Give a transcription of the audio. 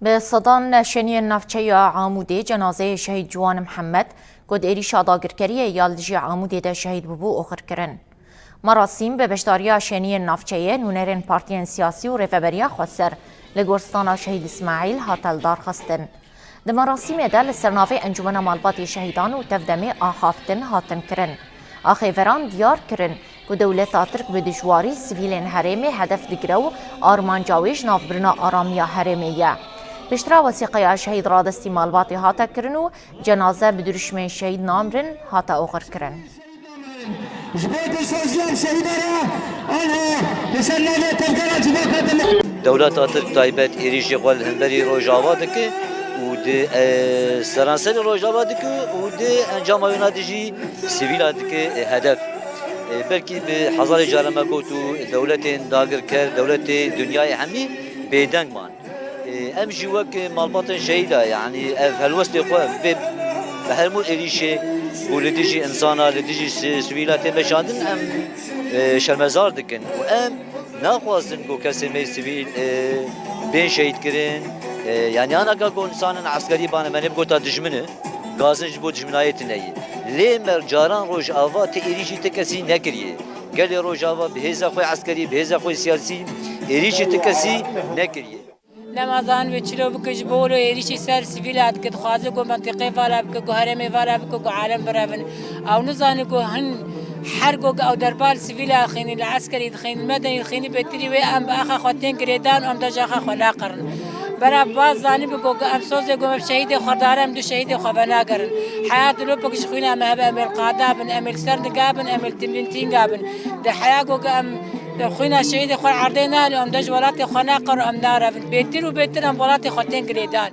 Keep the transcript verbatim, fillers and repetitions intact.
Bi sedan şeniyên navçeya Amûdê cenazeyê şehîd Ciwan Mihemed, ku di êrîşa dagirkeriyê ya li dijî Amûdê de şehîd bûbû, oxir kirin. Merasîm bi beşdariya şeniyên navçeyê, nûnerên partiyên siyasî û rêveberiya xweser li Goristana Şehîd Îsmaîl hate lidarxistin. Di merasîmê de li ser navê Encûmena Malbatê Şehîdan û tevdemê axaftin hatin kirin. Axêveran diyar kirin ku dewleta Tirk bi dijwarî sivîlên herêmê hedef digire û armanca wê ji navbirina aramiya herêmê ye. Piştre wesîqeya şehîd radestî malbatê hate kirin û cenaze bi dirûşmên şehîd namirin hate oxir kirin. Ji bo dilsoziyên şehîdan re anha li ser navê tevgera civaka dime. Dewleta Tirk taybet êrîşê xwe li hemberî Rojava dike û di, e, seranserê Rojava dike û di encama wêna de jî sivîla dike, e, hedef. E, belkî bi hezarê caran me got û dewletên dagirker, dewletê dinyayê hemî bêdeng man. Ê, em jî wek malbatên şehîda, yanî ev helwestê xwe vê bi hemû êrîşê ku li dijî insana, li dijî si-, sivîla tê meşandin, em, ê, şermezar dikin û em naxwazin ku kesê me sivîl, ê, bên şehîd kirin. Ê, yanî anaka ku insanin eskerî bane me nê bigota dijmin e, gazin ji bo dijminayê tune ye. Lê me caran Rojava ti êrîşî ti kesî nekiriye. Gelê Rojava bi hêza xwe eskerî, bi hêza xwe siyasî êrîşî ti kesî nekiriye. Nema zanibê çilo bike ji bo wilo êrîşî ser sivîla dike, dixwaze ku mentiqê vala bike, ku herêmê vala bike, ku alem birevin. Ew nizane ku hin her ku ew derba li sivîla dixînî, li eskerî dixînî, li medenî dixînî, bêtirî wê em bi axa xwe tên girêdan û em dejaxa xwe naqirin. Bera baz zanî bike ku em sozê ku em şehîdê xwe dare, em du şehîdê xwe venagerin. Heya dilopek ji xwîna me hebe, em ê li qada bin, em ê li ser niga bin, em ê li timîntînga bin. Di heya ku em Xwîna şehîdê xwe erdê nalê, em dej welatê xwe naqir û em narevin. Bêtir û bêtir em welatê xwe tên girêdan.